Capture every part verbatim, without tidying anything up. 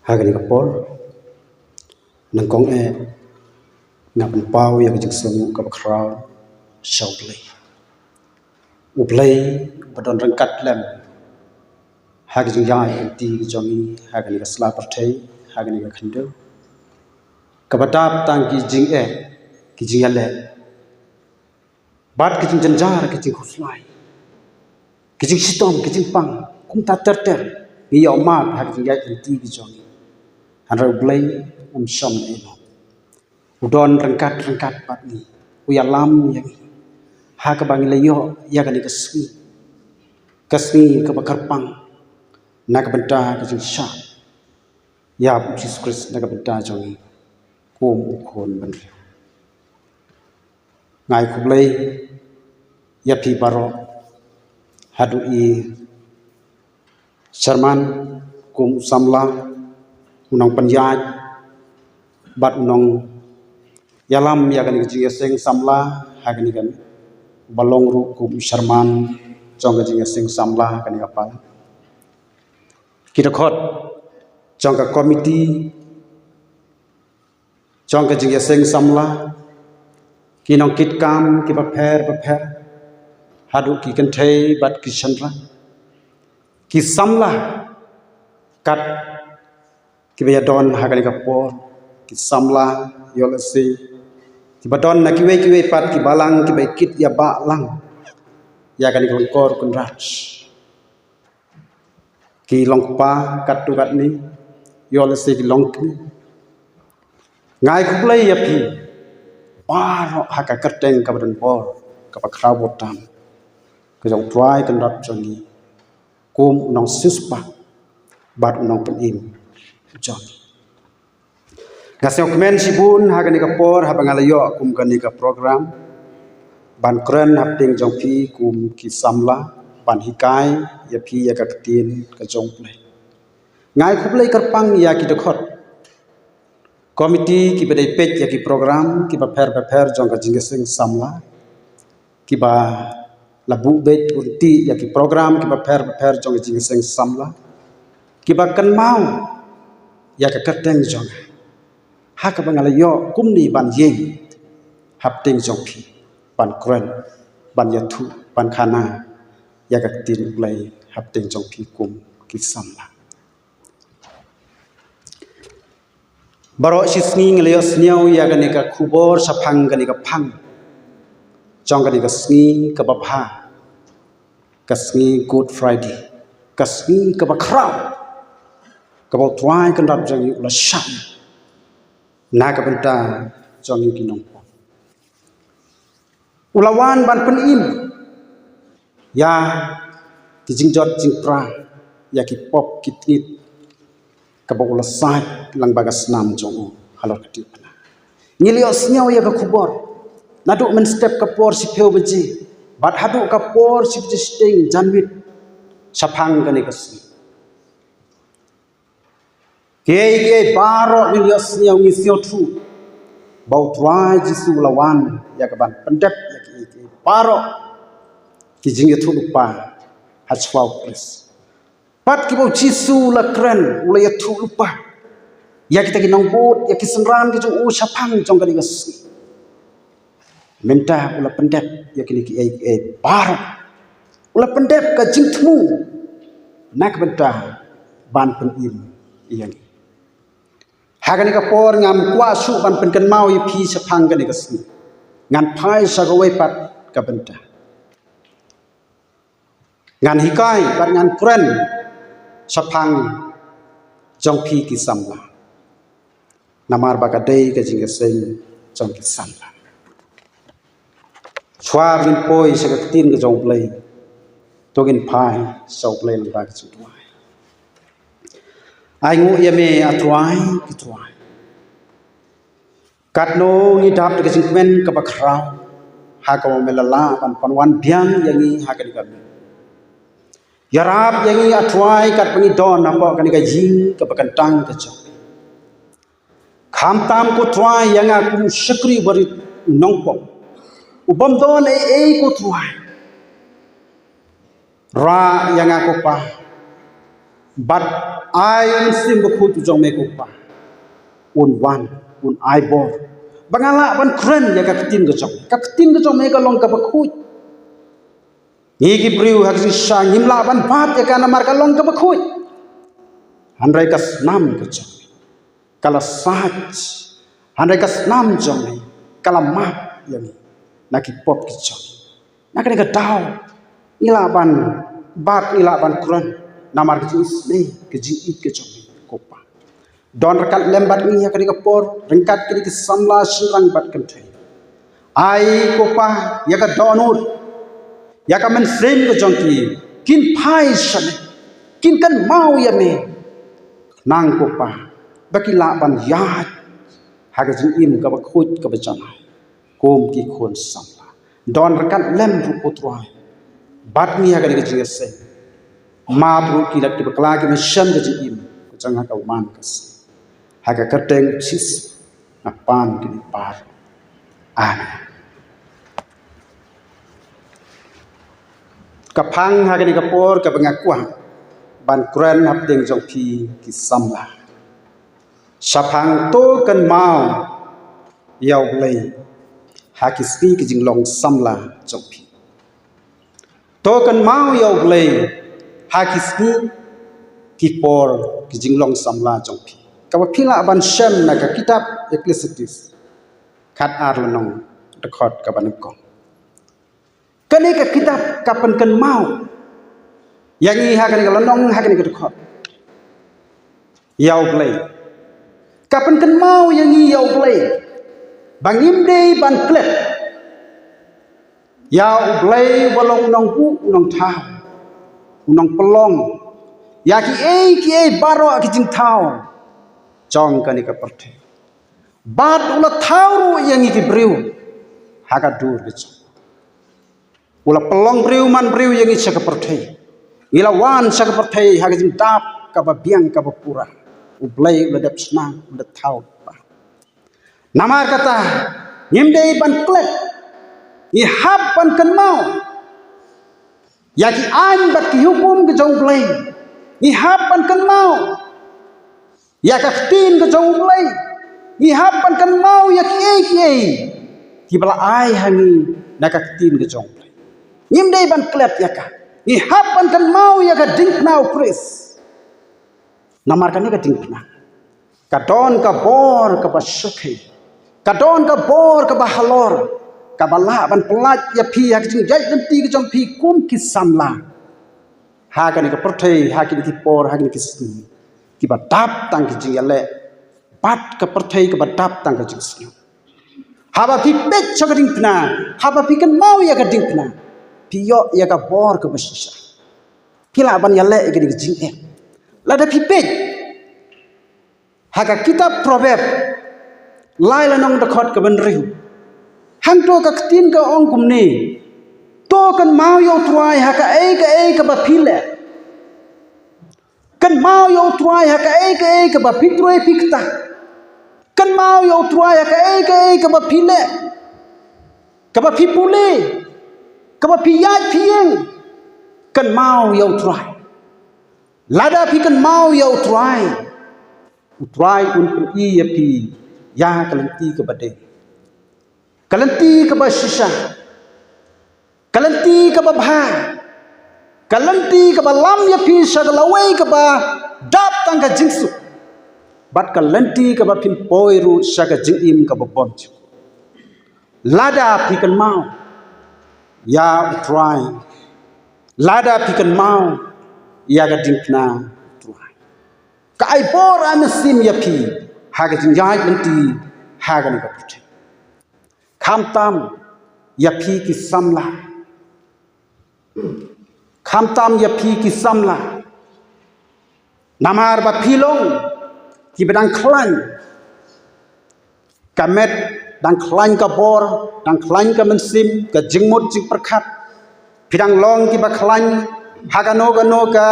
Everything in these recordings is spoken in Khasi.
Ha kane ka por, nyngkong eh, nga pynpaw ïa ka jingsngewnguh kaba khraw sha U Blei. U Blei uba don ryngkat lem ha ka jingïaid lynti ka jong ngi ha kane ka sla pyrthei, ha kane ka khyndew, kaba dap tang ki jingeh, ki jingïaleh, bad ki jingjynjar, ki jingkhuslai, ki jingshitom, ki jingpang, kumta ter ter, ngi ïohmad ha ki jingïaid lynti ki jong ngi. Hynrei U Blei um shong ei noh. U don ryngkat ryngkat bad ngi. U ïalam ïa ngi ha kaba ngi la ïoh ïa kane ka sngi, ka sngi kaba kyrpang na ka bynta ka jingshah ïa U Jisu Khrist na ka bynta jong ngi kum u khun bynriew. Nga ai khublei ïa phi baroh, haduh i chairman kum u samla, u nongpynïaid bad u nongïalam ïa kane ka jingïaseng samla ha kane ka, uba long ruh kum u chairman jong ka jingïaseng samla ha kane ka pal, ki dkhot jong ka komiti jong ka jingïaseng samla, ki nongkitkam kiba pher bapher, haduh ki kynthei bad ki shynrang, ki samla kat kiba ïadon ha kane ka por, ki samla ïoh lehse kiba don na kiwei kiwei pat ki balang kiba ïakit ïabah lang ïa kane ka lyngkor Kynrad, ki long kpa katto katne, ïoh lehse ki long kmie. Nga ai khublei ïa phi baroh ha ka kyrteng kaba donbor, kaba khraw bor tam ka jong U Trai Kynrad jong ngi, kum u nongsiewspah bad u nongpynim jong ngi. Nga sngewkmen shibun ha kane ka por haba nga la ïoh kum kane ka program ban kren hapdeng jong phi kum ki samla, ban hikai ïa phi ïa ka ktien ka jong U Blei. Nga ai khublei kyrpang ïa ki dkhot komiti kiba dei peit ïa ki program kiba pher bapher jong ka jingïaseng samla, kiba la buh beit buh ryntih ïa ki program kiba pher bapher jong ka jingïaseng samla, kiba kynmaw ïa ka kyrteng jong nga ha kaba nga la ïoh kumne ban ïeng hapdeng jong phi, ban kren, ban ïathuh, ban khana ïa ka ktien U Blei hapdeng jong phi kum ki samla. Baroh shi sngi ngi la ïohsngew ïa kane ka khubor shaphang kane ka phang jong kane ka sngi kaba bha, ka sngi Good Friday, ka sngi kaba khraw kaba U Trai Kynrad jong ngi u la shah na ka bynta jong ngi ki nongpop. U la wan ban pynim ïa ki jingjot jingpra, ïa ki pop ki tngit, kaba u la said lyngba ka snam jong u halor ka diengphna. Ngi la ïohsngew ïa ka khubor naduh mynstep ka por shiphew baje bad haduh ka por shi baje shiteng janmiet shaphang kane ka sngi. Kiei kiei baroh ngi la ïohsngew, ngi sngewthuh ba U Trai Jisu u la wan ïa ka ban pyndep ïa kiei kiei baroh ki jingïathuhlypa ha shwa U Khrist. Pat kiba U Jisu u la kren, u la ïathuhlypa ïa kita ki nongbud, ïa ki synran ki jong u shaphang jong kane ka sngi. Mynta u la pyndep ïa kine kiei kiei baroh. U la pyndep ka jingthmu na ka bynta ban pynim ïa ngi. Ha kane ka por ngam kwah shuh ban pynkynmaw ïa phi shaphang kane ka sngi. Ngan phai sha kawei pat ka bynta. Ngan hikai bad ngan kren shaphang jong phi ki samla. Namar ba ka dei ka jingïaseng jong ki samla. Shuwa ba ngin poi sha ka ktien ka jong U Blei, to ngin phai sha U Blei lyngba ka jingduwai. Ai nguh ïa me, A Trai ki trai. Katno ngi dap da ka jingkmen kaba khraw ha kaba me la lah ban pynwan biang ïa ngi ha kane ka miet. Ïarap ïa ngi, A Trai, katba ngi don hapoh kane ka ïing kaba kyntang ka jong me. Khamtam, ko Trai, ïa nga kum u shakri barit, u nongpop u bym don ei ei, ko Trai. Rah ïa nga, ko Pa, Bad ai u Mynsiem Bakhuid u jong me ko Pa, un wan, un ai bor ba nga lah ban kren ïa ka ktien ka jong me. Ka ktien ka jong me ka long kaba khuid. Ngi ki briew ha ka jingshisha ngim lah ban bat ïa ka namar ka long kaba khuid. Hynrei ka snam ka jong me ka la sait. Hynrei ka snam jong me ka la map ïa ngi na ki pop ki jong ngi. Na kane ka daw ngi lah ban bat, ngi lah ban kren namar ka jingisynei, ka jingïeit ka jong me ko Pa. Don ryngkat lem bad ngi ha kane ka por ryngkat kine ki samla shynrang bad kynthei. Ai ko Pa ïa ka dohnud, ïa ka mynsiem ka jong ki, kin phai sha me, kin kynmaw ïa me. Khnang ko Pa ba ki lah ban ïaid ha ka jingim kaba khuid kaba janai kum ki khun samla. Don ryngkat lem ruh ko Trai bad ngi ha kane ka jingïaseng. Map ruh ki lad ki bakla ki ban shem ka jingim ka jong nga ha ka man ka seng. Ha ka kyrteng u Jisu nga pan kine baroh. Amen. Ka phang ha kane ka por kaba nga kwah ban kren hapdeng jong phi ki samla. Shaphang to kynmaw ïa U Blei ha ki sngi ki jinglong samla jong phi. To kynmaw ïa U Blei ha ki sngi ki por ki jinglong samla jong phi. Kaba phi lah ban shem na ka kitab Ecclesiastes khat ar lynnong dkhot kaba nyngkong. Kane ka kitab ka pynkynmaw ïa ngi ha kane ka lynnong, ha kane ka dkhot, ïa U Blei. Ka pynkynmaw ïa ngi ïa U Blei ba ngim dei ban klet ïa U Blei uba long u nongbuh, u nongthaw, u nongpynlong ïa kiei kiei baroh ki jingthaw jong kane ka pyrthei. Bad u la thaw ruh ïa ngi ki briew ha ka dur ka jong. U la pynlong briew man briew ïa ngi sha ka pyrthei. Ngi la wan sha ka pyrthei ha ka jingdap kaba biang kaba pura. U Blei u la dep shna, u la thaw. Namar kata ngim dei ban klet. Ngi hap ban kynmaw ïa ki aiñ bad ki hukum ka jong U Blei. Ngi hap ban kynmaw ïa ka ktien ka jong U Blei. Ngi hap ban kynmaw ïa kiei kiei kiba la ai ha ngi na ka ktien ka jong U Blei. Ngim dei ban klet ïa ka. Ngi hap ban kynmaw ïa ka diengphna U Khrist. Namar kane ka diengphna ka don ka bor kaba shyrkhei, ka don ka bor kaba halor, kaba lah ban pyllait ïa phi ha ka jingïaid lynti ka jong phi kum ki samla ha kane ka pyrthei, ha kine ki por, ha kine ki sngi kiba dap tang ki jingïaleh bad ka pyrthei kaba dap tang ka jingsngew. Haba phi peit sha ka diengphna, haba phi kynmaw ïa ka diengphna, phi ïoh ïa ka bor kaba shisha. Phi lah ban ïaleh ïa kane ka jingeh. Lada phi peit ha ka kitab Proverb lai lynnong dkhot kaba hynriew, hangto ka ktien ka ong kumne: To kynmaw ïa U Trai ha kaei kaei kaba phi leh. Kynmaw ïa U Trai ha kaei kaei kaba phi trei phi kta. Kynmaw ïa U Trai ha kaei kaei kaba phi leh, kaba phi pule, kaba phi ïaid phi ïeng. Kynmaw ïa U Trai. Lada phi kynmaw ïa U Trai, U Trai un pyni ïa phi ïa ka lynti kaba dei, ka lynti kaba shisha, ka lynti kaba bha, ka lynti kaba lam ïa phi sha ka lawei kaba dap tang ka jingsuk, bad ka lynti kaba phin poi ruh sha ka jingim kaba bymjukut. Lada phi kynmaw ïa U Trai, lada phi kynmaw ïa ka diengphna U Trai, ka ai bor ai mynsiem ïa phi ha ka jingïaid lynti ha kane ka pyrthei. Khamtam ïa phi ki samla, khamtam ïa phi ki samla, namar ba phi long kiba dang khlaiñ ka met, dang khlaiñ ka bor, dang khlaiñ ka mynsiem, ka jingmut jingpyrkhat. Phi dang long kiba khlaiñ ha kano kano ka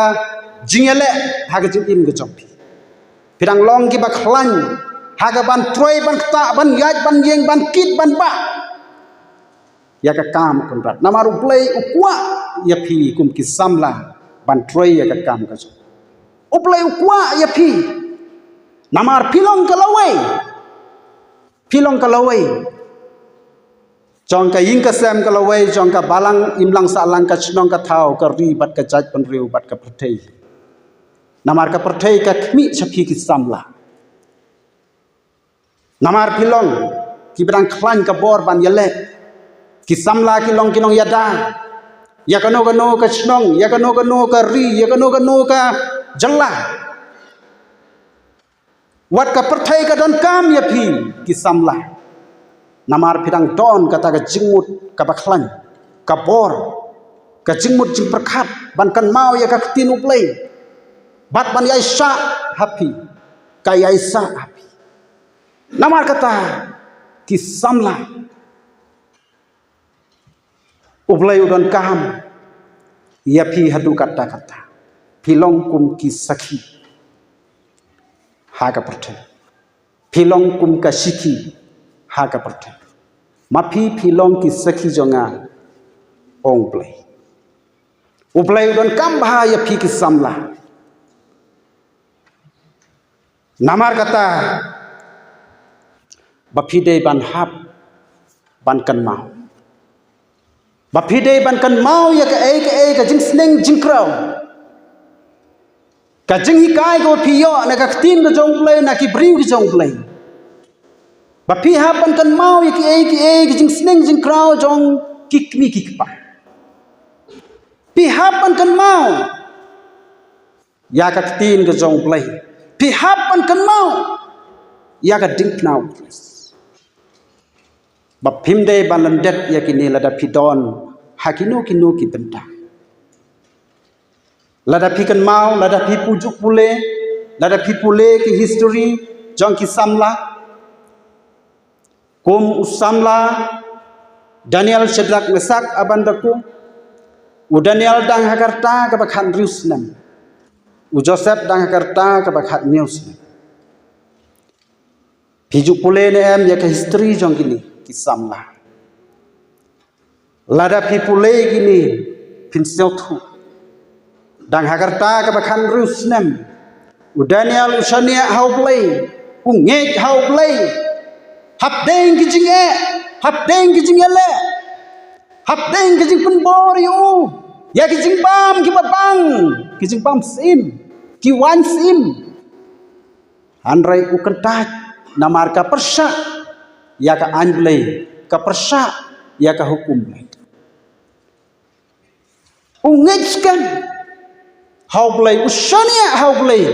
jingïaleh ha ka jingim ka jong phi. Phi dang long kiba khlaiñ ha ka ban trei ban ktah, ban ïaid ban ïeng, ban kit ban bah ïa ka kam Kynrad. Namar U Blei u kwah ïa phi kum ki samla ban trei ïa ka kam ka jong. U Blei u kwah ïa phi. Namar phi long ka lawei. Phi long ka lawei jong ka ïing ka sem, ka lawei jong ka balang imlang sahlang, ka shnong ka thaw, ka ri bad ka jaitbynriew bad ka pyrthei. Namar ka pyrthei ka khmih sha phi ki samla. Namar phi long kiba dang khlaiñ ka bor ban ïaleh. Ki samla ki long ki nongïada ïa kano kano ka shnong, ïa kano kano ka ri, ïa kano kano ka jylla. Wat ka pyrthei ka donkam ïa phi ki samla. Namar phi dang don kata ka jingmut kaba khlaiñ, ka bor, ka jingmut jingpyrkhat ban kynmaw ïa ka ktien U Blei bad ban ïaishah ha phi, ka ïaishah ha phi. Namar kata ki samla, U Blei u donkam ïa phi haduh katta katta. Phi long kum ki sakhi ha ka pyrthei. Phi long kum ka shikhi ha ka pyrthei. Ma phi, phi long ki sakhi jong nga, ong U Blei. U Blei u donkam bha ïa phi ki samla. Namar kata, ba phi dei ban hap ban kynmaw. Ba phi dei ban kynmaw ïa kaei kaei ka jingsneng jingkraw, ka jinghikai kaba phi ïoh na ka ktien ka jong U Blei, na ki briew ki jong U Blei. Ba phi hap ban kynmaw ïa kiei kiei ki jingsneng jingkraw jong ki kmie ki kpa. Phi hap ban kynmaw ïa ka ktien ka jong U Blei. Phi hap ban kynmaw ïa ka diengphna U Khrist. Ba phim dei ban lyndet ïa kine lada phi don ha kino kino ki bynta. Lada phi kynmaw, lada phi pule, lada phi pule ki history jong ki samla. Kum u samla Daniel, Shadrak, Mesak, Abednego. U Daniel dang ha ka rta kaba khathynriew snem. U Joseph dang ha ka rta kaba khathynñiew snem. Phi ju pule ne em ïa ka history jong kine ki samla? Lada phi pule kine phin sngewthuh. Dang ha ka rta kaba khathynriew snem, u Daniel u shaniah ha U Blei, u ngeit ha U Blei. Hapdeng ki jingeh, hapdeng ki jingïaleh, hapdeng ki jingpynbor ïa u ïa ki jingbam kiba bang, ki jingbam syiem, ki waiñ syiem. Hynrei u kyntait namar ka pyrshah ïa ka aiñ Blei, ka pyrshah ïa ka hukum Blei. U ngeit skhem ha U Blei, u shaniah ha U Blei.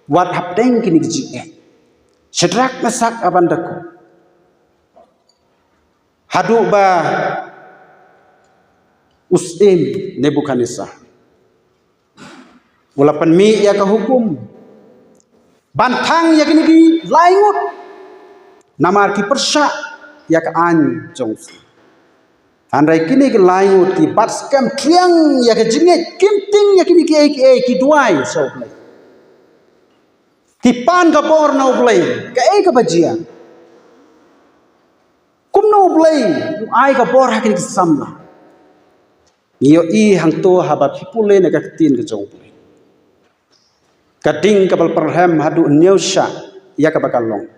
Wat hapdeng kine ki jingeh, Shadrak, Mesak, Abednego, haduh ba u syiem Nebukadnesar u la pynmih ïa ka hukum ban thang ïa kine ki lai ngut, namar ki pyrshah ïa ka aiñ jong u syiem. Hynrei kine ki lai ngut ki bat skhem tliang ïa ka jingngeit, kim tieng ïa kine kiei kiei, ki duwai sha U Blei, ki pan ka bor na U Blei. Kaei kaba jia? Kumno U Blei u ai ka bor ha kine ki samla? Ngi ïohi hangto haba phi pule na ka ktien ka jong U Blei. Ka ding kaba la pyrhem haduh hynñiew shah ïa kaba ka long.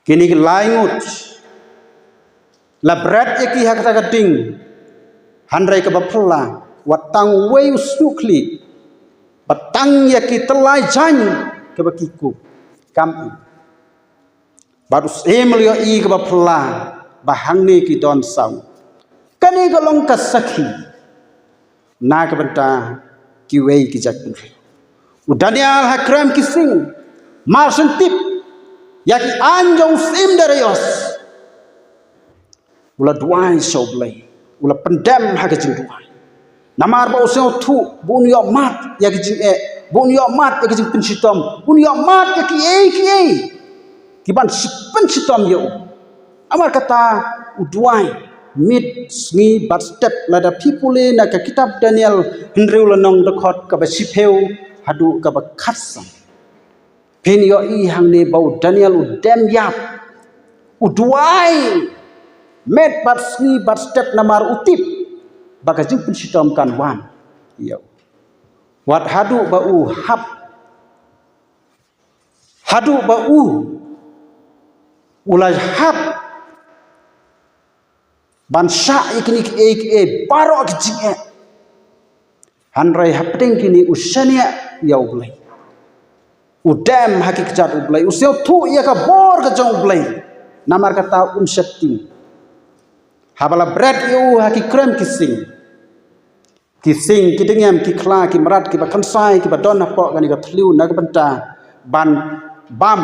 Kine ki lai ngut la bret ïa ki ha kata ka ding. Hynrei kaba phylla, wat tang uwei u shñiuh khlieh, bad tang ïa ki tyllai jaiñ kaba ki kup, kam im. Bad u syiem u la ïohi kaba phylla ba hangne ki don saw. Kane ka long ka sakhi na ka bynta kiwei ki jaitbynriew. U Daniel ha krem ki sing, mar shen tip ïa ki aiñ jong u syiem Darius, u la duwai sha U Blei, u la pyndem ha ka jingduwai. Namar ba u sngewthuh ba un ïoh mad ïa ka jingeh, ba un ïoh mad ïa ka jingpynshitom, un ïoh mad ïa kiei kiei ki ban shi-, pynshitom ïa u. Namar kata u duwai miet sngi bad step. Lada phi pule na ka kitab Daniel hynriew lynnong, dkhot kaba shiphew haduh kaba khatsan, phin ïohi hangne ba u Daniel u dem ïap, u duwai miet bad sngi bad step namar u tip ba ka jingpynshitom kan wan ïa u. Wat haduh ba u hap, haduh ba u u la hap ban shah ïa kine kiei kiei baroh ki jingeh. Hynrei hapdeng kine u shaniah ïa U Blei, u dem ha ki kjat U Blei, u sngewthuh ïa ka bor ka jong U Blei. Namar kata um sheptieng. Haba la bret ïa u ha ki krem ki sing, ki sing, ki dengem, ki khla, ki mrad, kiba khynsai, kiba don hapoh kane ka thliew na ka bynta ban bam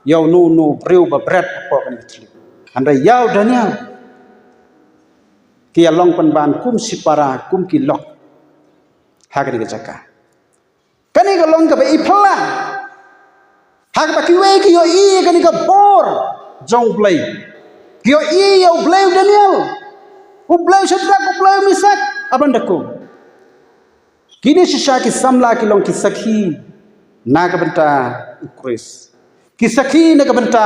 ïa uno uno u briew ba bret hapoh kane ka thliew. Hynrei ïa u Daniel ki ïa long pynban kum shipara, kum ki lok ha kane ka jaka. Kane ka long kaba i phylla. Ha kaba kiwei ki ïohi ïa kane ka bor jong U Blei. Ki ïohi ïa U Blei u Daniel, U Blei u Shadrak, U Blei u Mesak, Abednego. Kine shisha ki samla ki long ki sakhi na ka bynta U Khrist. Ki sakhi na ka bynta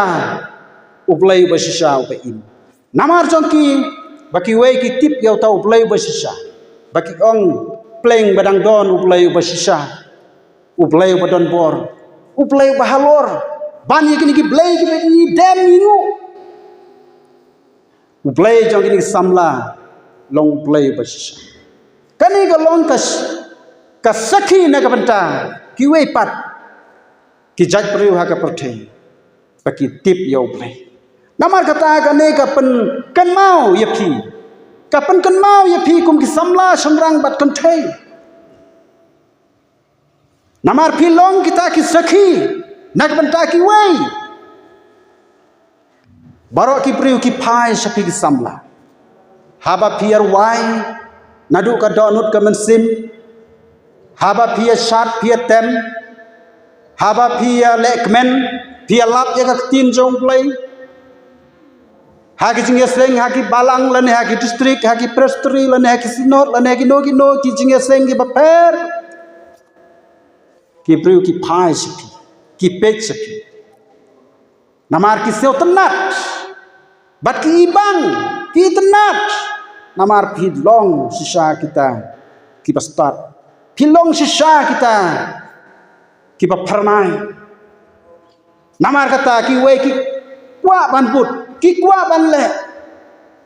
U Blei uba shisha uba im. Namar jong ki ba kiwei ki tip ïa uta U Blei uba shisha, ba ki ong, pleng ba dang don U Blei uba shisha, U Blei uba don bor, U Blei uba halor. Ban ïa kine ki blei kiba ngi dem ngi nguh, U Blei jong kine ki samla long U Blei uba shisha. Kane ka long ka, ka sakhi na ka bynta kiwei pat ki jait briew ha ka pyrthei ba ki tip ïa U Blei. Namar kata kane ka pynkynmaw ïa phi, ka pynkynmaw ïa phi kum ki samla shynrang bad kynthei. Namar phi long kita ki sakhi na ka bynta kiwei. Baroh ki briew ki phai sha phi ki samla. Haba phi ïa rwai naduh ka dohnud ka mynsiem, haba phi ïa shad, phi ïa tem, haba phi ïa leh kmen, phi ïa lap ïa ka ktien jong U Blei ha ki jingïaseng, ha ki balang lane ha ki district, ha ki presbytery lane ha ki synod lane ha kino kino ki jingïaseng kiba pher, ki briew ki phai sha phi, ki peit sha phi. Namar ki sngewtynnat bad ki ibang, ki itynnat. Namar phi long shisha kita kiba stad, phi long shisha kita kiba phyrnai. Namar kata kiwei ki kwah ban bud, ki kwah ban leh,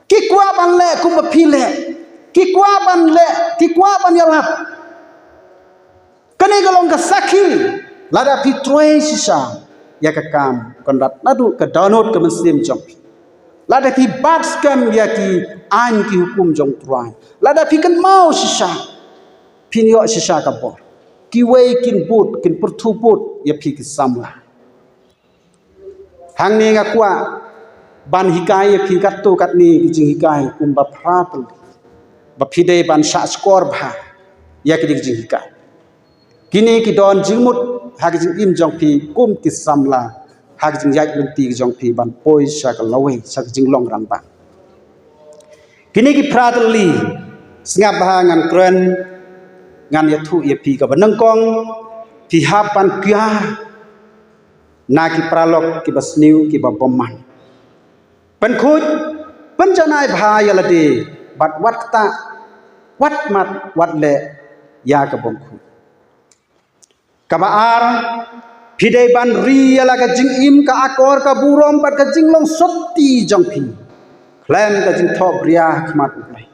ki kwah ban leh kumba phi leh, ki kwah ban leh, ki kwah ban ïalap. Kane ka long ka sakhi. Lada phi trei shisha ïa ka kam Kynrad naduh ka dohnud ka mynsiem jong phi, lada phi bat skhem ïa ki aiñ ki hukum jong U Trai, lada phi kynmaw shisha, phin ïoh shisha ka bor. Kiwei kin bud, kin pyrthuh bud ïa phi ki samla. Hangne nga kwah ban hikai ïa phi katto katne ki jinghikai kumba phra tylli, ba phi dei ban shah shkor bha ïa kine ki jinghikai. Kine ki don jingmut ha ki jingim jong phi kum ki samla ha ki jingïaid lynti ki jong phi ban poi sha ka lawei, sha ka jinglong rangbah. Kine ki phra tylli, sngap bha, ngan kren, ngan ïathuh ïa phi kaba nyngkong, phi hap ban kiar na ki paralok kiba sniew, kiba bymman. Pynkhuid, pynjanai bha ïa lade, bad wat ktah, wat mad, wat leh ïa ka bymkhuid. Kaba ar, phi dei ban ri ïa la ka jingim, ka akor, ka burom bad ka jinglong sotti jong phi khlem ka jingthoh bria ha khmat U Blei.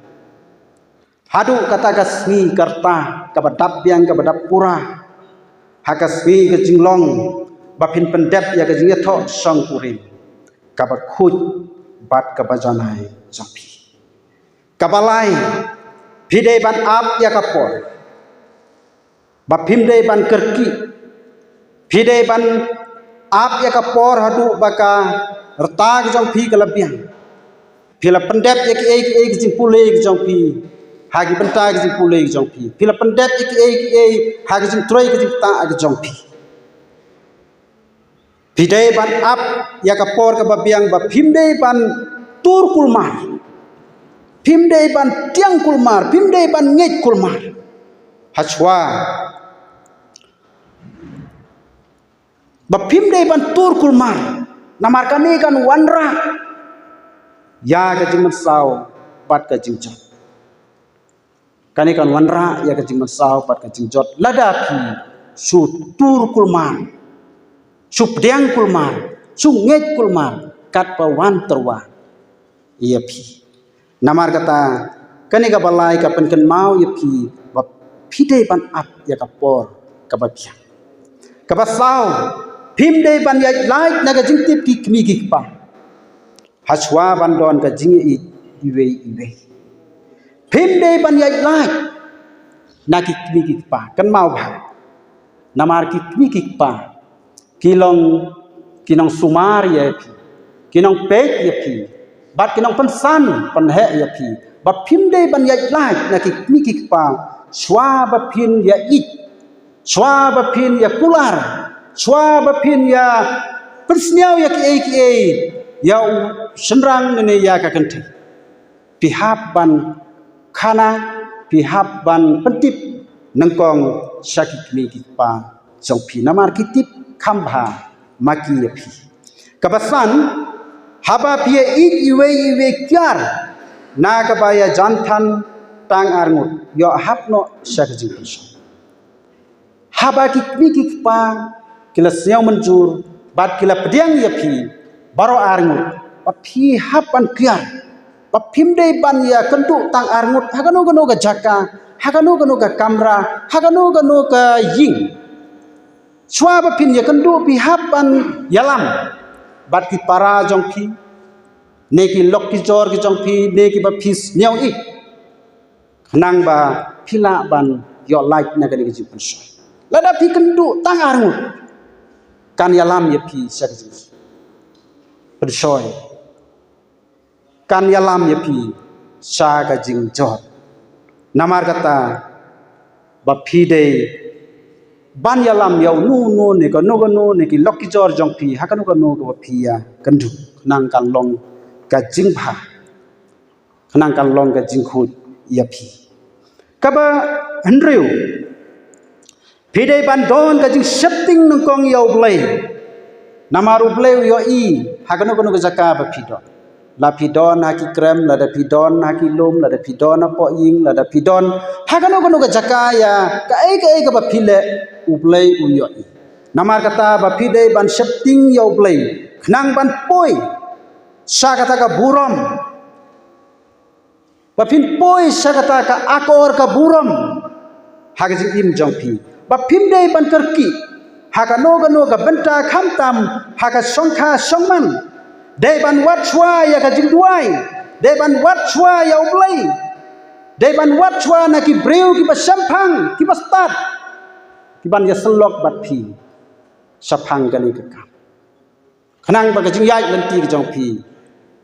Haduh kata ka sngi ka rta kaba dap biang, kaba dap pura, ha ka sngi ka jinglong ba phin pyndep ïa ka jingïathoh shongkurim, kaba khuid bad kaba janai jong phi. Kaba lai, phi dei ban ap ïa ka por, ba phim dei ban kyrkieh. Phi dei ban ap ïa ka por haduh ba ka rta ka jong phi ka la biang. Phi la pyndep ïa kiei kiei ki jingpule ki jong phi ha ki bynta ki jingpule ki jong phi. Phi la pyndep ïa kiei kiei ha ki jingtrei ki jingktah ki jong phi. Phi dei ban ap ïa ka por kaba biang ba phim dei ban tur kulmar, phim dei ban tiang kulmar, phim dei ban ngeit kulmar. Hashwa ba phim dei ban tur kulmar, namar kane kan wanrah ïa ka jingmynsaw bad ka jingjot. Kane kan wanrah ïa ka jingmynsaw bad ka jingjot lada phi shu tur kulmar, shu pdiang kulmar, shu ngeit kulmar katba wan tyrwa ïa phi. Namar kata, kane kaba lai ka pynkynmaw ïa phi ba phi dei ban ap ïa ka por kaba biang. Kaba saw, phim dei ban ïaid lait na ka jingtip ki kmie ki kpa hashwa ban don ka jingïeit iwei iwei. Phim dei ban ïaid lait na ki kmie ki kpa. Kynmaw bha. Namar ki kmie ki kpa ki long, ki nongsumar ïa phi, ki nongpeit ïa phi, bad ki nongpynsan pynheh ïa phi. Ba phim dei ban ïaid lait na ki kmie ki kpa shwa ba phin ïa ïeit, shwa ba phin ïa kular, shwa ba phin ïa pynsngew ïa kiei kiei ïa u shynrang ne ïa ka kynthei. Phi hap ban khana, phi hap ban pyntip nyngkong sha ki kmie ki kpa jong phi, namar ki tip kham bha ma ki ïa phi. Kaba san, haba phi ïa ïeit iwei iwei kiar na kaba ïa jan than tang arngut, ïoh hap noh sha ka jingpynshoi. Haba ki kmie ki kpa ki la sngew mynjur bad ki la pdiang ïa phi baroh arngut, ba phi hap ban kiar ba phim dei ban ïa kynduh tang arngut ha kano kano ka jaka, ha kano kano ka kamra, ha kano kano ka ïing. Shwa ba phin ïa kynduh phi hap ban ïalam bad ki para jong phi, ne ki lok ki jor ki jong phi, ne kiba phi sngew ïeit, khnang ba phi lah ban ïoh lait na kane ka jingpynshoi. Lada phi kynduh tang arngut, kan ïalam ïa phi sha ka jingpynshoi, kan ïalam ïa phi sha ka jingjot. Namar kata, ba phi dei ban ïalam ïa uno uno ne kano kano ne ki lok ki jor jong phi ha kano kano kaba phi ïa kynduh, khnang kan long ka jingbha, khnang kan long ka jingkhuid ïa phi. Kaba hynriew, phi dei ban don ka jingsheptieng nyngkong ïa U Blei. Namar U Blei u ïohi ha kano kano ka jaka ba phi don. La phi don ha ki krem, lada phi don ha ki lum, lada phi don hapoh ïing, lada phi don ha kano kano ka jaka ïa kaei kaei kaba phi leh, U Blei u ïohi. Namar kata ba phi dei ban sheptieng ïa U Blei khnang ban poi sha kata ka burom, ba phin poi sha kata ka akor ka burom ha ka jingim jong phi. Ba phim dei ban kyrkieh ha kano kano ka bynta, khamtam ha ka shongkha shongman. Dei ban wad shuwa ïa ka jingduwai, dei ban wad shuwa ïa U Blei, dei ban wad shuwa na ki briew kiba shemphang, kiba stad, kiban ïasyllok bad phi shaphang kane ka kam, khnang ba ka jingïaid lynti ka jong phi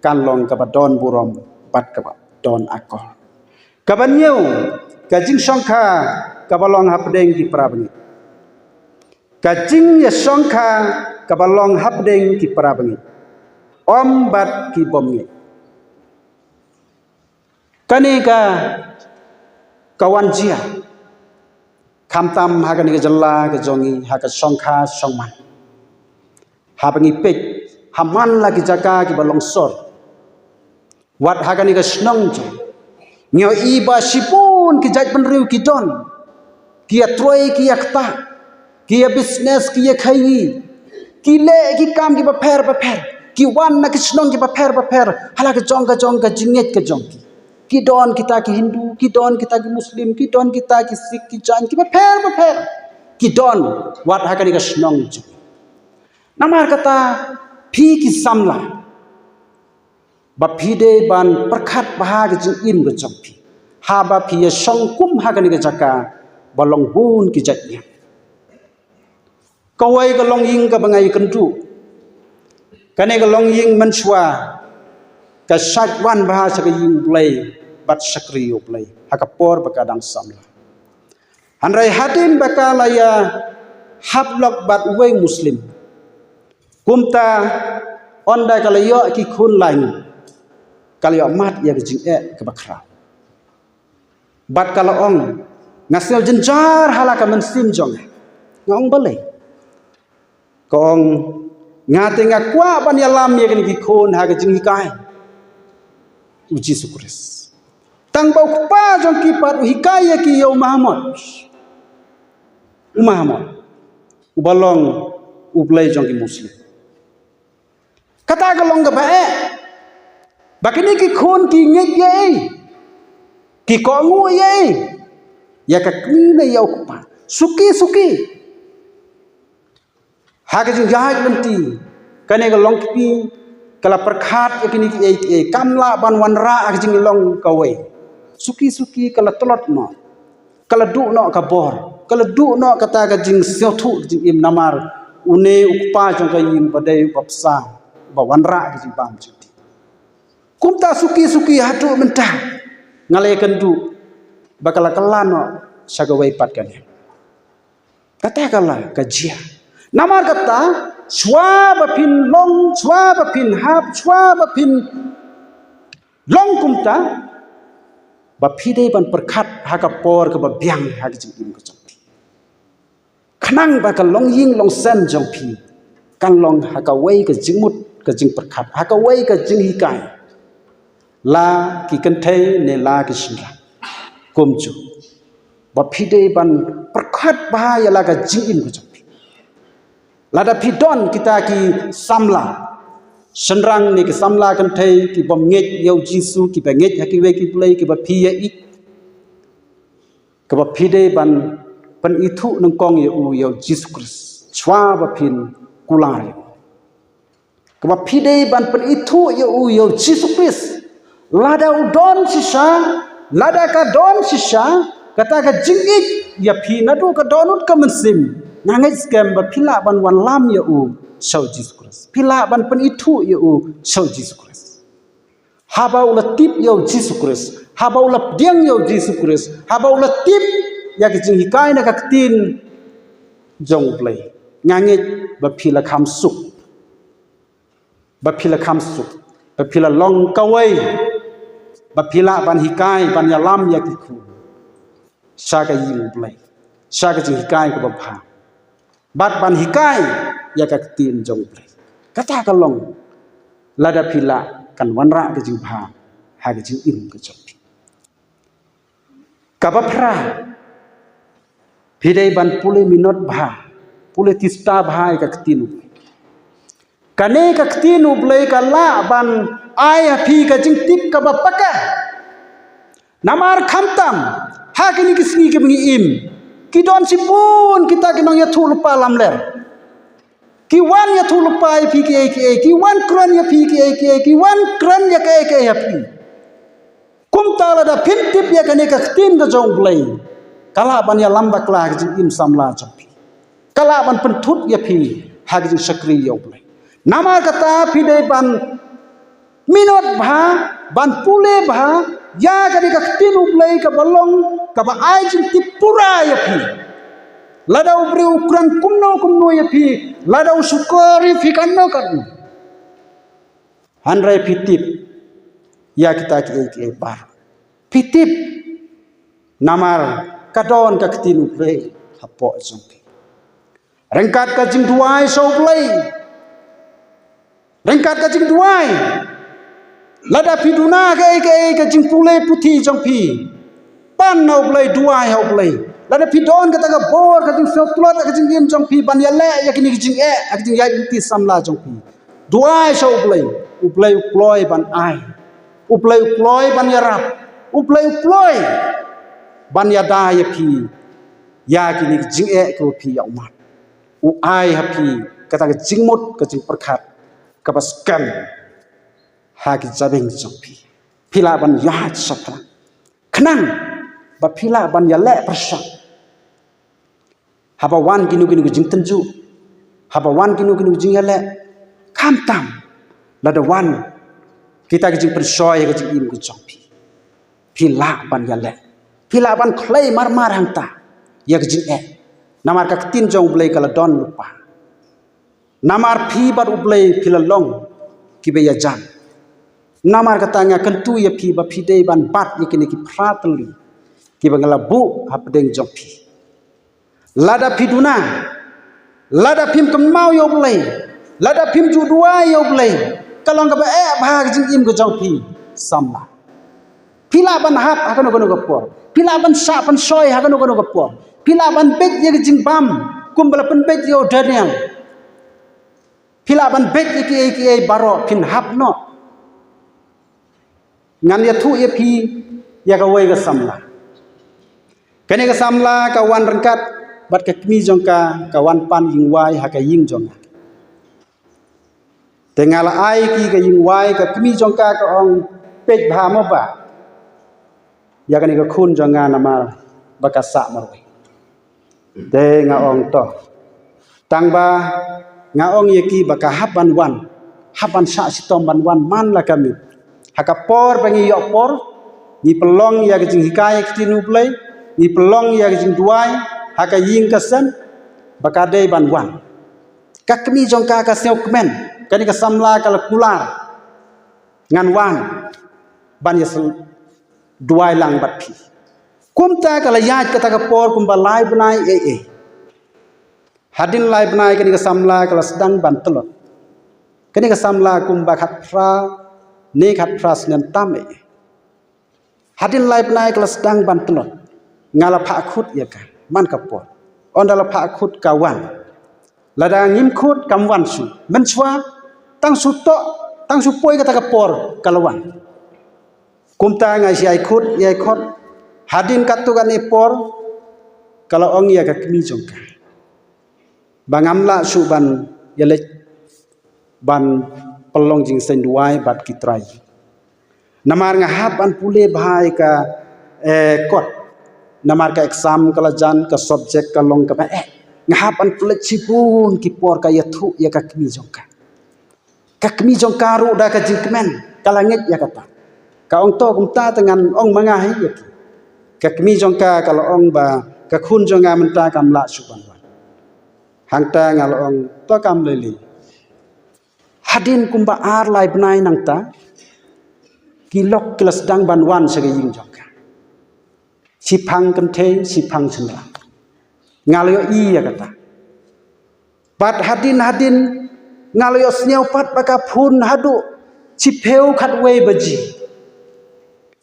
kan long kaba don burom bad kaba don akor. Kaba hynñiew, ka jingshongkha kaba long hapdeng ki para bangeit. Ka jingïashongkha kaba long hapdeng ki para bangeit, ym bad ki bym ngeit. Kane ka, ka wan jia khamtam ha kane ka jylla ka jong ngi, ha ka shongkha shongman. Haba ngi peit ha man la ki jaka kiba long sor, wat ha kane ka shnong jong ngi, ngi ïohi ba shibun ki jaitbynriew ki don, ki ïatrei, ki ïaktah, ki ïa business, ki ïa khaïi, ki leh ki kam kiba pher bapher, ki wan na ki shnong kiba pher bapher ha la ka jong ka jong ka jingngeit ka jong ki. Ki don kita ki Hindu, ki don kita ki Muslim, ki don kita ki Sikh, ki Jain, kiba pher bapher ki don, wat ha kane ka shnong jong ngi. Namar kata, phi ki samla, ba phi dei ban pyrkhat bha ka jingim ka jong phi haba phi ïashong kum ha kane ka jaka ba long bun ki jait niam. Kawei ka longïing kaba nga ïakynduh. Kane ka longïing mynshuwa ka shait wan bha sha ka ïing U Blei bad shakri U Blei ha ka por ba ka dang samla. Hynrei hadien ba ka la ïa hap lok bad uwei u Muslim, kumta ynda ka la ïoh ki khun lai ngut, ka la ïoh mad ïa ka jingeh kaba khraw. Bad ka la ong, nga sngew jynjar ha la ka mynsiem jong nga. Nga ong balei? Ka ong, nga te nga kwah ban ïalam ïa kine ki khun ha ka jinghikai U Jisu Khrist. Tang ba u kpa jong ki pat u hikai ïa ki ïa u Muhammad. U Muhammad. Uba long u blei jong ki Muslim. Kata ka long kaba eh. Ba kine ki khun ki ngeit ïa i. Ki kohnguh ïa i. Ïa ka kmie ne ïa u kpa. Suki, suki. Ha ka jingïaid lynti, kane ka long kpi, ka la pyrkhat ïa kine kiei kiei, kam lah ban wanrah ha ka jinglong kawei. Suki suki ka la tlot noh, ka la duh noh ka bor, ka la duh noh kata ka jingsngewthuh jingim namar une u kpa jong ka ïing ba dei uba bsa, ba wanrah ka jingbam jong ki. Kumta suki suki haduh mynta nga la ïakynduh ba ka la kylla noh sha kawei pat kane. Kata ka la ka jia. Namar kata, shuwa ba phin long, shuwa ba phin hap, shuwa ba phin long kumta, ba phi dei ban pyrkhat ha ka por kaba biang ha ka jingim ka jong phi. Khnang ba ka longïing longsem jong phi kan long ha kawei ka jingmut ka jingpyrkhat, ha kawei ka jinghikai. La ki kynthei ne la ki shynrang. Kumjuh. Ba phi dei ban pyrkhat bha ïa la ka jingim ka jong phi. Lada phi don kita ki samla shynrang ne ki samla kynthei ki bym ngeit ïa u Jisu, kiba ngeit ha kiwei ki blei, kiba phi ïa i. Kaba phi dei ban pynithuh nyngkong ïa u ïa u Jisu Khrist. Shuwa ba phin kular ïa u. Kaba phi dei ban pynithuh ïa u ïa u Jisu Khrist. Lada u don shisha, lada ka don shisha, kata ka jingïeit ïa phi naduh ka dohnud ka mynsiem. Nga ngeit skhem ba phi lah ban wanlam ïa u sha u Jisu Khrist. Phi lah ban pynithuh ïa u sha u Jisu Khrist. Haba u la tip ïa u Jisu Khrist, haba u la pdiang ïa u Jisu Khrist, haba u la tip ïa ka jinghikai na ka ktien jong u Blei. Nga ngeit ba phi la kham suk. Ba phi la kham suk. Ba phi la long kawei. Ba phi lah ban hikai, ban ïalam ïa ki khun. Sha ka ïing u Blei. Sha ka jinghikai kaba bha. Bad ban hikai ïa ka ktien jong u Blei. Kata ka long. Lada phi lah kan wanrah ka jingbha ha ka jingim ka jong phi. Kaba phra. Phi dei ban pule minot bha. Pule tista bha ïa ka ktien u Blei. Kane ka ktien u Blei ka lah ban ai ha phi ka jingtip kaba paka. Namar khamtam ha kine ki sngi kiba ngi im, ki don shibun kita ki nongïathuhlypa lamler. Ki wan ïathuhlypa ïa phi kiei kiei, ki wan kren ïa phi kiei kiei, ki wan kren ïa kiei kiei ïa phi. Kumta lada phin tip ïa kane ka ktien ka jong u Blei, ka lah ban ïalam bakla ha ka jingim samla jong phi. Ka lah ban pynthut ïa phi ha ka jingshakri ïa u Blei. Namar kata phi dei ban minot bha, ban pule bha ïa kane ka ktien u Blei kaba long kaba ai jingtip pura ïa phi. Lada u briew u kren kumno kumno ïa phi, lada u shukor ïa phi katno katno. Hynrei phi tip ïa kita kiei kiei baroh. Phi tip namar ka don ka ktien u Blei hapoh jong phi. Ryngkat ka jingduwai sha u Blei. Ryngkat ka jingduwai. Lada phi duna kaei kaei ka jingpule puthi jong phi, pan na u Blei, duwai ha u Blei. Lada phi don kata ka bor, ka jingsngewtlot, ka jingim jong phi ban ïaleh ïa kine ki jingeh, ka jingïaid lynti samla jong phi, duwai sha u Blei. U Blei u kloi ban ai. U Blei u kloi ban ïarap. U Blei u kloi ban ïada ïa phi ïa kine ki jingeh kiba phi ïa ummat. U ai ha phi kata ka jingmut, ka jingpyrkhat kaba skhem ha ki jabieng jong phi. Phi lah ban ïaid shaphrang. Khnang ba phi lah ban ïaleh pyrshah. Haba wan kino kino ki jingtynjuh, haba wan kino kino ki jingïaleh, khamtam lada wan kita ki jingpynshoi ha ka jingim ka jong phi, phi lah ban ïaleh. Phi lah ban khlei marmar hangta ïa ka jingeh. Namar ka ktien jong u Blei ka la don lypa. Namar phi bad u Blei phi la long kiba ïajan. Namar kata nga kyntu ïa phi ba phi dei ban bat ïa kine ki phra tylli kiba nga la buh hapdeng jong phi. Lada phi duna, lada phim kynmaw ïa u Blei, lada phim ju duwai ïa u Blei, ka long kaba eh bha ka jingim ka jong phi. Samla. Phi lah ban hap ha kano kano ka por. Phi lah ban shah ban shoi ha kano kano ka por. Phi lah ban beit ïa ka jingbam kumba la pynbeit ïa u Daniel. Phi lah ban beit ïa kiei kiei baroh, phin hap noh. Ngan ïathuh ïa phi ïa kawei ka samla. Kane ka samla ka wan ryngkat bad ka kmie jong ka, ka wan pan ïing wai ha ka ïing jong nga. Te nga la ai ki ka ïing wai, ka kmie jong ka ka ong, peit bha mo ba ïa kane ka khun jong nga namar ba ka sah marwei. Te nga ong to. Tang ba nga ong ïa ki ba ka hap ban wan, hap ban shah shitom ban wan man la ka miet. Ha ka por ba ngi ïoh por, ngi pynlong ïa ka jinghikai ha ka ktien U Blei, ngi pynlong ïa ka jingduwai ha ka ïing ka sem, ba ka dei ban wan. Ka kmie jong ka ka sngewkmen, kane ka samla ka la kular, ngan wan ban ïa sel-, duwai lang bad phi. Kumta ka la ïaid kata ka por kumba lai bnai ei ei. Hadien lai bnai kane ka samla ka la sdang ban tlot. Kane ka samla kumba khatphra ne khatphra snem tam ei ei. Hadien lai bnai ka la sdang ban tlot. Nga la phah khut ïa ka man ka por. Ynda la phah khut ka wan. Lada ngim khut kam wan shuh. Mynshuwa tang shu toh, tang shu poi kata ka por ka la wan. Kumta nga shu ai khut, ïai khot. Hadien katto katne por ka la ong ïa ka kmie jong ka ba ngam lah shuh ban ïaleit ban pynlong jingseng duwai bad ki trai. Namar nga hap ban pule bha ïa ka, eh, kot. Namar ka exam ka la jan, ka subject ka long kaba eh. Nga hap ban pule shibun ki por, ka ïathuh ïa ka kmie jong ka. Ka kmie jong ka ruh da ka jingkmen, ka la ngeit ïa kata. Ka ong to kumta te ngan ong ma nga hi ïa ki. Ka kmie jong ka ka la ong ba ka khun jong nga mynta kam lah shuh ban wan. Hangta nga la ong to kam lei lei. Hadien kumba ar lai bnai nangta, ki lok ki la sdang ban wan sha ka ïing jong ka. Shiphang kynthei, shiphang shynrang. Nga la ïohi ïa kata. Bad hadien hadien nga la ïohsngew pat ba ka phone haduh shiphew khatwei baje.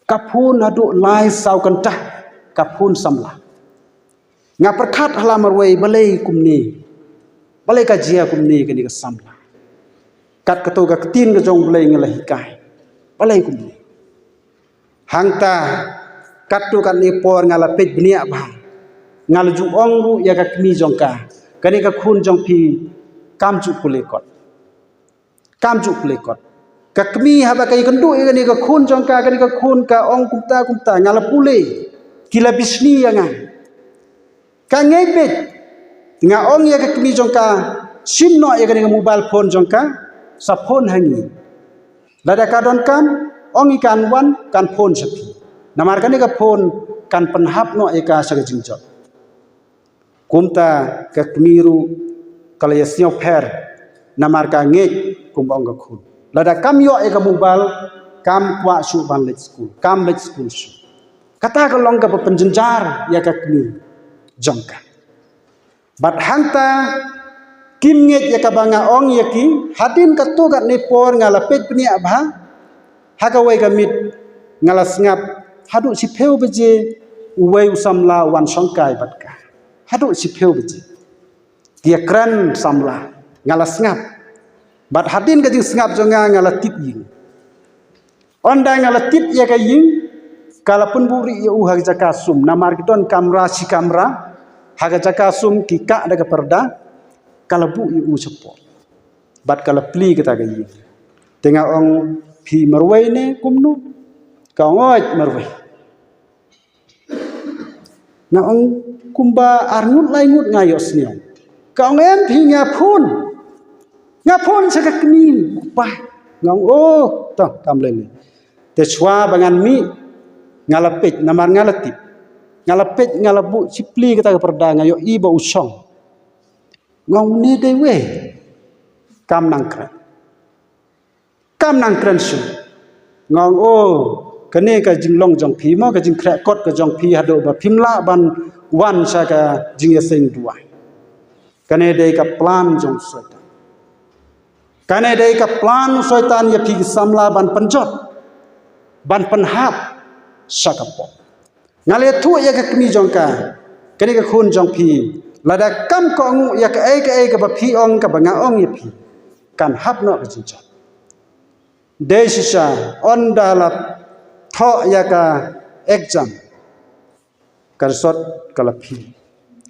Ka phone haduh lai saw kynta, ka phone samla. Nga pyrkhat ha la marwei, balei kumne? Balei ka jia kumne kane ka samla? Kat kato ka ktien ka jong U Blei nga la hikai. Balei kumne? Hangta katto katne por nga la peit bniah bha. Nga la ju ong ruh ïa ka kmie jong ka, kane ka khun jong phi kam ju pule kot. Kam ju pule kot. Ka kmie haba ka ïakynduh ïa kane ka khun jong ka, kane ka khun ka ong kumta kumta, nga la pule. Ki la bishni ïa nga. Ka ngeit beit. Nga ong ïa ka kmie jong ka, shim noh ïa kane ka mobile phone jong ka, sa phone ha ngi. Lada ka donkam, ong i kan wan, kan phone sha phi. Namar kane ka phone kan pynhap noh ïa ka sha ka jingjot. Kumta ka kmie ruh ka la ïa sngewpher namar ka ngeit kumba ong ka khun. Lada kam ïoh ïa ka mobile, kam kwah shuh ban leit skul, kam leit skul shuh. Kata ka long kaba pynjynjar ïa ka kmie jong ka. Bad hangta kim ngeit ïa kaba nga ong ïa ki, hadien katto katne por nga la peit bniah bha, ha kawei ka miet nga la sngap, haduh shiphew baje uwei u samla wan shongkai bad ka. Haduh shiphew baje. Ki ïakren samla, nga la sngap. Bad hadien ka jingsngap jong nga, nga la tip ïing. Ynda nga la tip ïa ka ïing, ka la pynbuhrieh ïa u ha ka jaka sum, namar ki don kamra shi kamra, ha ka jaka sum ki kah da ka parda, ka la buh ïa u shapoh. Bad ka la plie kata ka ïing. Te nga ong phi marwei ne kumno? Ka ong oi marwei. Nga ong kumba ar ngut lai ngut nga ïohsngew. Ka ong em phi nga phone. Nga phone sha ka kmie. Bah. Nga ong oh, to kam lei lei. Te shuwa ba ngan mih nga la peit namar nga la tip. Nga la peit nga la buh shipli kata ka parda nga ïohi ba u shong. Nga ong une dei wei. Kam nang kren. Kam nang kren shuh. Nga ong oh, kane ka jinglong jong phi mo, ka jingkhreh kot ka jong phi haduh ba phim lah ban wan sha ka jingïaseng duwai. Kane dei ka plan jong Soitan. Kane dei ka plan Soitan ïa phi ki samla ban pynjot, ban pynhap sha ka pop. Nga la ïathuh ïa ka kmie jong ka, kane ka khun jong phi, lada kam kohnguh ïa kaei kaei kaba phi ong kaba nga ong ïa phi, kan hap noh ka jingjot. Dei shisha, ynda la thoh ïa ka exam, ka result ka la phi.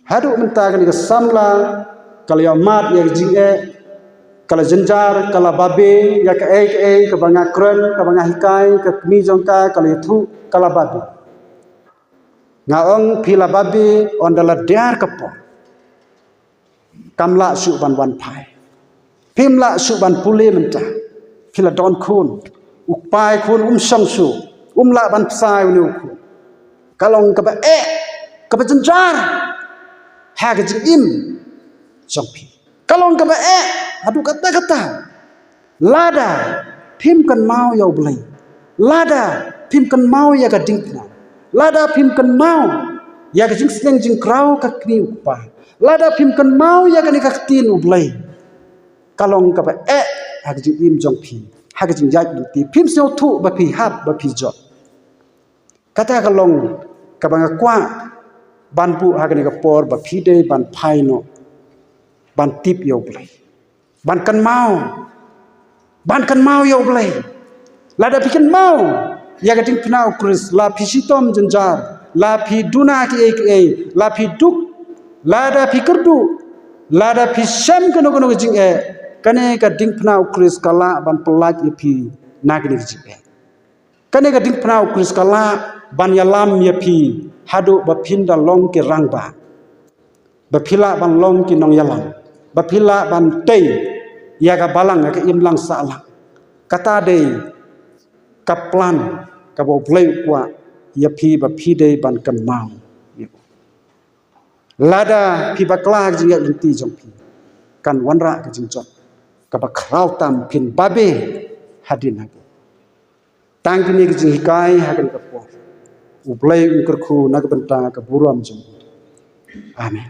Haduh mynta kane ka samla ka la ïohmad ïa ka jingeh, ka la jynjar, ka la babe ïa kaei kaei kaba nga kren, kaba nga hikai, ka kmie jong ka, ka la ïathuh, ka la babe. Nga ong phi la babe, ynda la diar ka por, kam lah shuh ban wan phai. Phim lah shuh ban pule mynta. Phi la don khun. U kpa khun um shong shuh. Um lah ban pynshai une u khun. Ka long kaba eh, kaba jynjar ha ka jingim jong phi. Ka long kaba eh haduh katta katta. Lada phim kynmaw ïa U Blei, lada phim kynmaw ïa ka diengphna, lada phim kynmaw ïa ka jingsneng jingkraw ka kmie u kpa, lada phim kynmaw ïa kane ka ktien U Blei, ka long kaba eh ha ka jingim jong phi, ha ka jingïaid lynti. Phim sngewthuh ba phi hap, ba phi jot. Kata ka long kaba nga kwah ban buh ha kane ka por, ba phi dei ban phai noh, ban tip ïa U Blei, ban kynmaw, ban kynmaw ïa U Blei. Lada phi kynmaw ïa ka diengphna U Khrist, la phi shitom jynjar, la phi duna kiei kiei, la phi duk, lada phi kyrduh, lada phi shem kano kano ka jingeh, kane ka diengphna U Khrist ka lah ban pyllait ïa phi na kane ka jingeh. Kane ka diengphna U Khrist ka lah ban ïalam ïa phi haduh ba phin da long ki rangbah, ba phi lah ban long ki nongïalam, ba phi lah ban tei ïa ka balang, ïa ka imlang sahlang. Kata dei ka plan kaba U Blei u kwah ïa phi, ba phi dei ban kynmaw. Lada phi bakla ha ka jingïaid lynti jong phi, kan wanrah ka jingjot kaba khraw tam, phin babe hadien hadien. Tang kine ki jinghikai ha kane ka por. U Blei un kyrkhu na ka bynta ka burom jong u. Amen.